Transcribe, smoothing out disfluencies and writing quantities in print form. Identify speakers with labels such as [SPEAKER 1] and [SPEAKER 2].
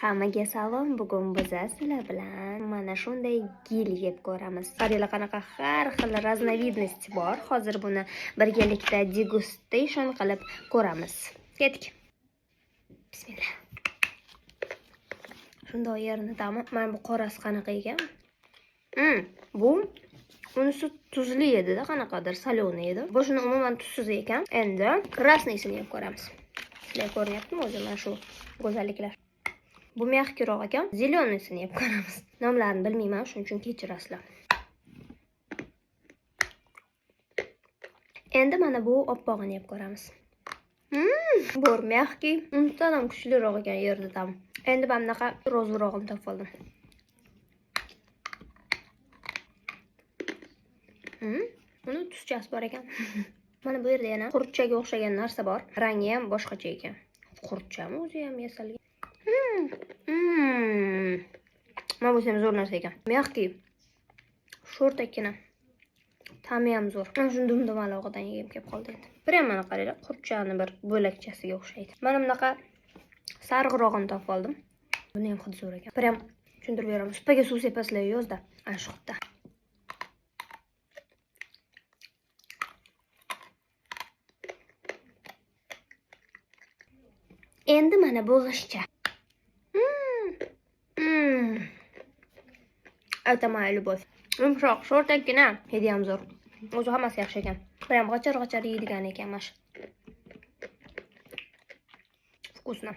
[SPEAKER 1] Hammaga salom. Bugun biz sizlar bilan mana shunday gil yeb ko'ramiz. Qaranglar, qanaqa har xil разновидность bor. Hozir buni birgalikda degustation qilib ko'ramiz. Ketdik. Bismillah. Shundoq yerini ta'mi, mana bu qorasi qanaqa ekan? Bu unisi tuzli edi-da, qanaqadir соленый edi. Bu shuni umuman tuzsiz ekan. Endi красный sini yeb ko'ramiz. Sizlarga ko'rinyaptimi o'zi mana shu go'zalliklar? Bu мягкий roq ekan. Зеленый sini yeb ko'ramiz. Nomlarini bilmayman, shuning uchun kechirasizlar. Endi mana bu oppog'ini yeb ko'ramiz. Bu мягкий, undan ham kuchliroq ekan yerda ta'mi. Endi mana bunaqa rozurog'ini topib oldim. Uni tuzchasi bor ekan. Mana bu yerda yana qurtchaga o'xshagan narsa bor. Rangi ham boshqacha ekan. Qurtchami o'zi ham yasalgan? Mana bu ham zo'r narsa ekan. Мягкий. Sho'rtakkina. Ta'mi ham zo'r. Mana shuni dum-dumalog'idan yegim kelib qoldi endi. Prям mana qaranglar, qurtchani bir bo'lakchasiga o'xshaydi. Mana bunaqa sarig'rog'ini topib oldim. Buni ham hidi zo'r ekan. Prям tushuntirib beraman. Supaga suv sepasizlar yozda. Ana shu hidda. Endi mana bu g'ishtcha. Это моя любовь. Yumshoq, sho'rtakkina, hidi ham zo'r. O'zi hammasi yaxshi ekan. Prям g'achar-g'achar yeydigan ekan mana shu. Вкусно.